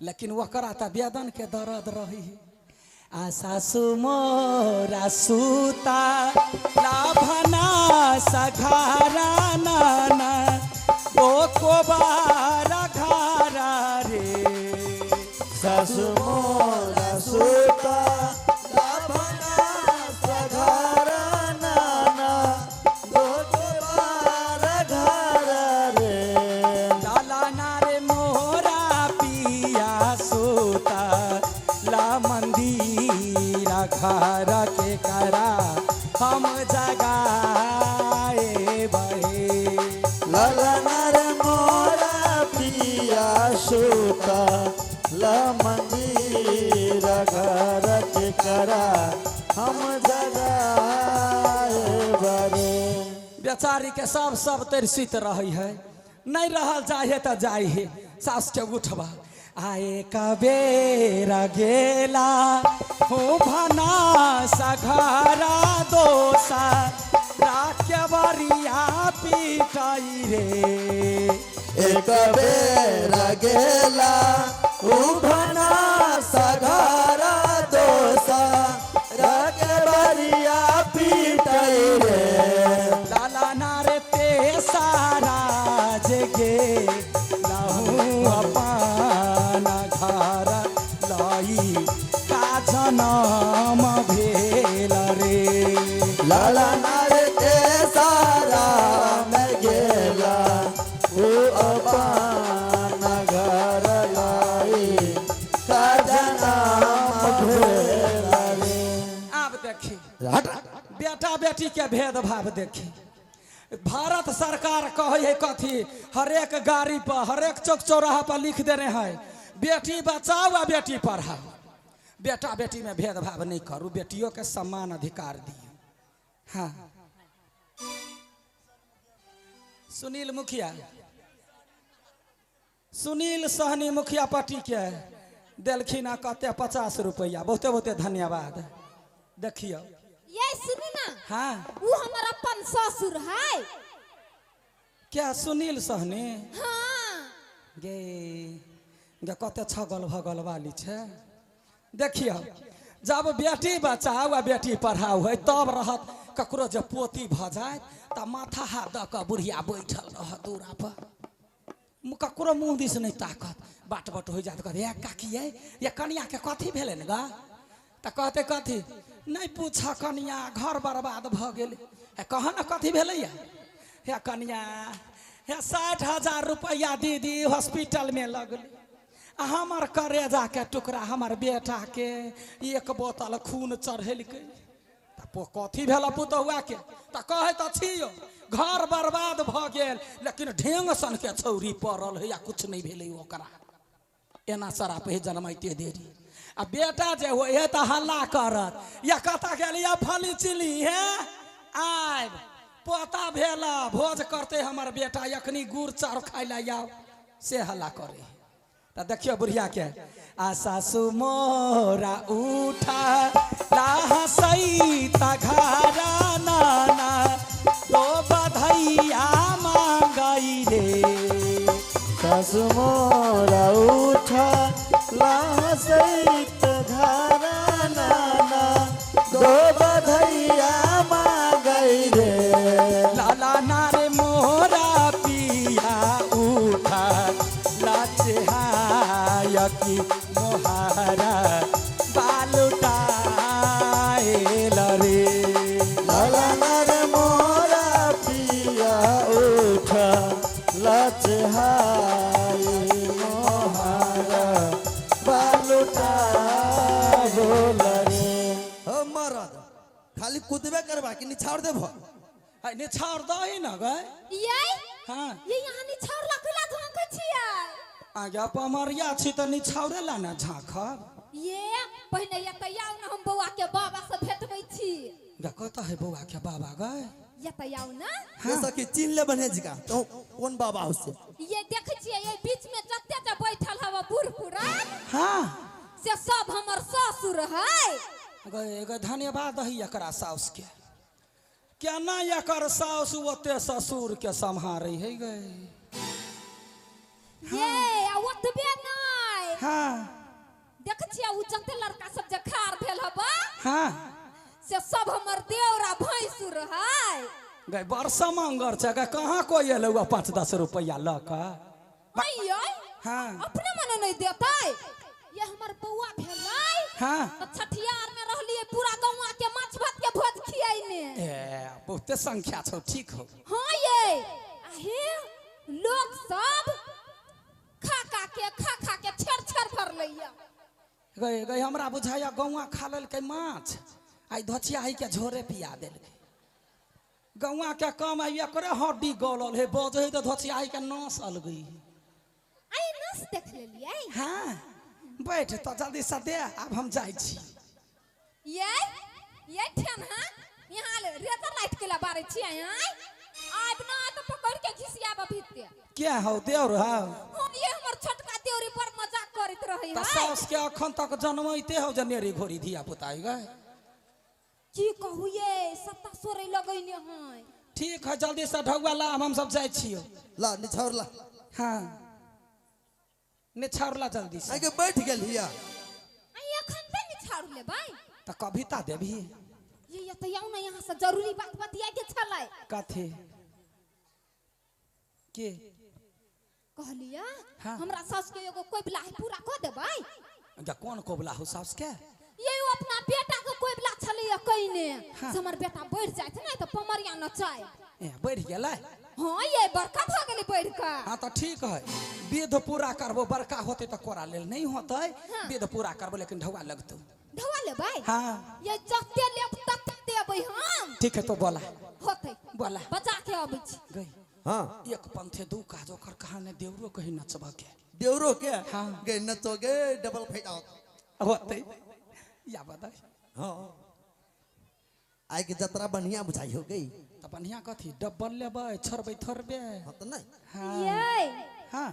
लेकिन ओकरा तऽ वेदन के दर्द रही है। आ सासु मोरा सूता लाभना सघारा नाना दो कोबारा घारा रे। सासु मोरा सुता लाभना सघारा नाना दो बार घारा रे। लाला नारे मोरा पिया सोता ला मंदिरा घर के करा हम जगाए बहे। ललनर मोरा पिया सुता ल मंदिर घर के करा हम जगाए बरे। बेचारी के सब सब तर सुति रही है, नहीं रहल जाए तऽ जाइ है सास के उठबा आए कबेरा गेला हो भना सघारा दोसा राख्य बरिया पिटाई रे। एक बेर गेला उभना सघारा दोसा रके बरिया पीटई रे। लाला नारे ते सारा जगे लाहू अपन घर लाई का जनम भेल रे। ललनर के सारा में गेला उ अपन घर लाई का जनम भेल रे। आब देखी हट। बेटा बेटी के भेदभाव देखी। भारत सरकार कहै है कथी, हरेक गाड़ी पर हरेक चौक चौराहा पर लिख देने है बेटी बचाओ आ बेटी पढ़ाओ। बेटा बेटी में भेदभाव नहीं करू, बेटियों के समान अधिकार दियो। हाँ सुनील मुखिया, सुनील सहनी मुखिया पार्टी के देलखिन आ कते 50 रुपया, बहुते बहुते धन्यवाद। देखियो ये सुनू ना। हाँ। वो हमर अपन ससुर है। क्या सुनील सहनी? हाँ। गे गे कते छगल भगल वाली छे। देखियो जब बेटी बचाओ आ बेटी पढ़ाओ है तब रहत, ककरो जब पोती भ जाए त माथा हाथ दऽ कऽ बुढ़िया बैठल रहत दूरा पर, ककरो मुँह दिस नहीं ताकत, बाट बाट हो जात, कहत ये काकी ये ये कनिया के कथी भेलै ने गा, त कहते कथी नहीं पूछ कनिया घर बर्बाद भ गेल। हे कह न कथी भेलैया, हे कनिया हे 60,000 रुपया दीदी हॉस्पिटल में लगल, आ हमर करेजा के टुकड़ा हमर बेटा के एक बोतल खून चढ़ेलकै। त कथी भेल पुतहुआ के, त कहै त छियो घर बर्बाद भ गेल, लेकिन ढेंग सन के छौरी पड़ल है या कुछ नहीं भेलै ओकरा, एना शराप है जनमैते देरी। आ बेटा जे होइ है त हल्ला करत या कतऽ गेल या फली चिली हे आबि पोता भेल भोज करते हमर बेटा अखनी गुड़ चाउर खाइ लए आउ, से हल्ला करे। त देखियो बुढ़िया के आ सासु मोरा उठा लाहसई तघारा नाना दो बधैया मांगई रे। सासु मोरा उठा लासैत घारा नाना दो बधैया मांगई रे। लाला नारे मोरा पिया उठा लाचहायकी मोहारा बालुटाएल रे। ललनर मोरा पिया उठा लचहाई मोहारा बालुटा बोल रे। हो मरद खाली कुदबे करबा कि निछाड़ देबो? है निछाड़ दही न गए। ये हाँ। ये यहाँ निछाड़ लकला झांकै छियै। आगे पमरिया छी तऽ निछाड़े ला ने झाँखब। ये पहिने एतऽ आउ ने, हम बौआ के बाबा से भेटबै छी। गे कतऽ है बौआ के बाबा गए? एतऽ आउ ने। ये सखी चिन्ह ले बने जिका तो कौन बाबा हो से? ये देखै छियै ये बीच में जते जे बैठल हवा बूढ़ पुरान, हाँ, से सब हमर ससुर है। गए गए धन्यवाद दही एकरा साउस के, केना एकर साउस ओते ससुर के सम्हारे है गए। ये आ ओतबे नहि, हाँ देख छियै उ जते लड़का सब जे खार भेल हबा हाँ से सब हमर देवर आ भैंसुर है। गई बरसा मांगर छै गई, कहाँ कोई एलौ 5-10 रुपया लऽ कऽ? अइयै हाँ अपने मने नहीं देतै। ये हमर बौआ भेलै हाँ तऽ छठियार में रहलियै पूरा गौआ के माछ भात के भोज खियैने। ए बहुते संख्या छौ, ठीक हो। हाँ ये आहे लोग सब खा खा के खा खा के छेड़ छेड़ भरलैया। गई गई हमरा बुझाया गौआ खा लेलकै माछ, आई धोचिया के झोरे पिया देलकै। गौआ के कम आई एकरे हड्डी गलल है, बजै है तऽ धोचिया के नस अलगई। आई नस देख लेलियै। हाँ बैठ तो जल्दी से दे, आब हम जाइ छी। ये ये ठेन हाँ यहाँ ले रेजर लाइट के ला बारै छियै आइ आब ना तऽ पकड़ के घिसियाब भीतर। क्या हौ देवर हौ? हम ये हमर छोटका देवरी पर मजाक करैत रहै तऽ है। साउस के अखन तक जनमैते हौ जे नेरी घोड़ी धिया पुता आई गए। की कहू ये सत्ता सोरे लगैने है। ठीक है जल्दी से ढौआ ला, हम सब जाइ छियौ। ला निछाउर ला। हाँ निछाउर ला जल्दी से। आगे बैठ गेल हिया। आई अखन ते निछाउर लेबै। तऽ कविता देबही? ये तऽ आउ ना यहाँ से जरूरी बात बतिया के छलै। कथी के कहलिया? हाँ। हमरा सास के एगो कोबला है पूरा कऽ देबै। जा कौन कोबला हो सास के? ये ओ अपना बेटा के कोबला छलैया कइने। हाँ। से हमर बेटा बढ़ जाइत ने तऽ पमरिया नचाय। ए बढ़ गेलै? हाँ ये बड़का भऽ गेलै बढ़ कऽ। हाँ तऽ ठीक है, विध पूरा करबो, बड़का होते तऽ कोरा लेल नहीं होतै। हाँ। विध पूरा करबो लेकिन ढौआ लगतौ। ढौआ लेबै? हाँ ये जते लेब तते देबै हम। ठीक है तो बोला होतै बोला बचा के अबै छी। गई हाँ एक पंथे दू काज, ओकर कहानी देवरो कही नचबा के। देवरो के? हाँ। गई नचोगे डबल फायदा होतै या बता। हाँ आइ के जतरा बढ़िया बुझाई हो गई। तऽ बढ़िया कथी डबल लेबै छोड़बै थोड़बे। हाँ तऽ नहीं। हाँ ये हाँ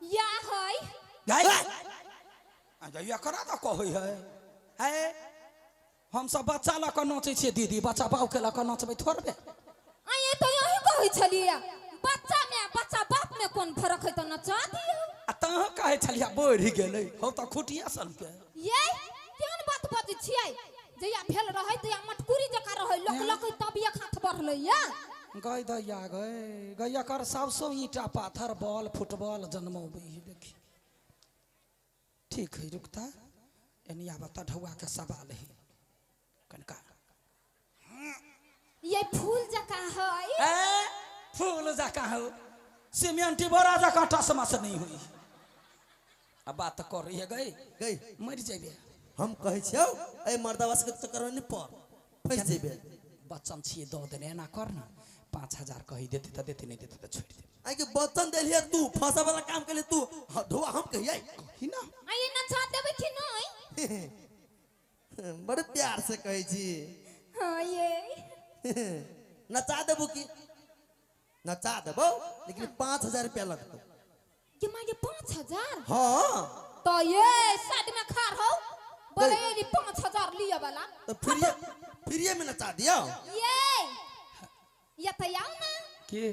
या है गई अच्छा एकरा तऽ कहै है है हम सब बच्चा लऽ कऽ नचै छियै दीदी, बच्चा बाउ के लऽ कऽ नचबै थोड़बे। आइ तऽ यही कहै छलियै बच्चा में बच्चा बाप में कोन फरक है तऽ नचा दियौ। आ तहाँ कहै छलियै बढ़ि गेलै हौ तऽ खुटिया सन के। ये केहन बात बजै छियै? जहिया भेल रहै तहिया मटकुरी जकाँ रहै, लोक लकै तब एक हाथ बढ़लै या। गई दैया गई गई एकर साउसो ईंटा पाथर बॉल फुटबॉल जनमौबै है देखी। ठीक है रुकता एनी आब तऽ ढौआ के सवाल है कनका। ये फूल जकाँ है। ए फूल जकाँ हो, सीमेंटी बोरा जकाँ टसमस नहीं हुई। अब बात कर रही है गई गई मर जेबे। हम कहै छियौ ए मर्दावास के चक्कर में नहीं पड़ फंस जेबे। बच्चन छियै दऽ देने एना कर ना, 5000 कही देते तऽ देते, नहीं देते तऽ छोड़ि देते। आइ के बच्चन देलियै तू फंसा वाला काम केले तू, ढौआ हम कहियै कही ना। आइ नचा देबै कि नहीं? बड़े प्यार से कहै छी। हाँ ये नचा देबो की? नचा देबो लेकिन 5000 रुपया लगतौ। के मागे 5000? हाँ तो ये साइड में खार हो बोले ये 5000 लिया वाला तो फिर में नचा दिया। ये तो आओ ना के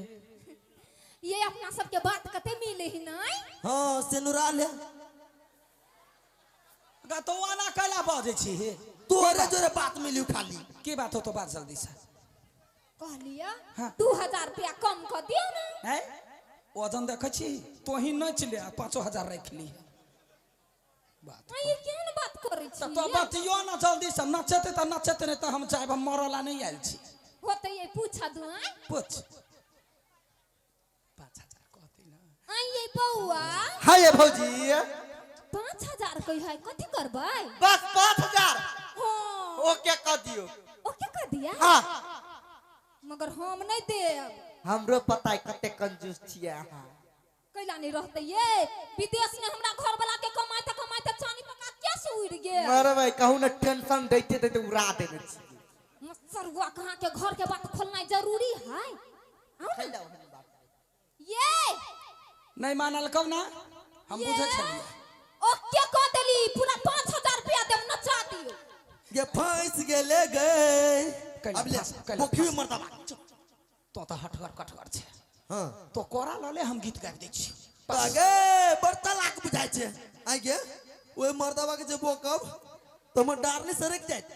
ये अपना सबके बात कते मिले ही नहीं। हाँ सेनुरा ले गा तो आना कैला बजै छी हे तोरे जोरे बात मिलियो खाली। की बात हो तो बात जल्दी से कहलिया। हाँ। 2000 रुपया कम कर दियो ना। है वजन देखै छी तोही नच ले 5000 राखि ली बात। ये केहन बात करै छी? तो बतियो ना जल्दी से, नचेते तऽ नचेते नहीं तऽ हम जायब, हम मरला नहीं आयल छी। होतै ये पूछा दू आइ पूछ 5000 कहती ना। आइ ये बौआ। हाँ ये भौजी 5000 कहि है कथी करबै? बस 5000। हाँ ओके कह दियो। ओके कह दिया? हाँ मगर हम नहीं देब। हमरो पता है कते कंजूस छियै अहाँ। कैला नहीं रहते ये विदेश में हमरा घर वाला के कमाते कमाते चानी पका कैसे उड़ गेल। मरबै कहू ना टेंशन दैते दैते उड़ा देने छी। मसरुआ कहाँ के घर के बात खोलना जरूरी है। आओ ना। ये नहीं मानल कब ना हम बुझे छलियै। ओके कह देली पूरा 5000 रुपया देब नचा दियो। ये फंस गेले गए। अब ले पोखरी मर्दाबा। तो तो हटगर कटगर छे। हाँ तो कोरा लले हम गीत गाबि दै छी। आगे बड़ तलाक बुझाइ छे। आगे ओहि मर्दवा के जे बोकब तो हमर डारनी सरक जायत।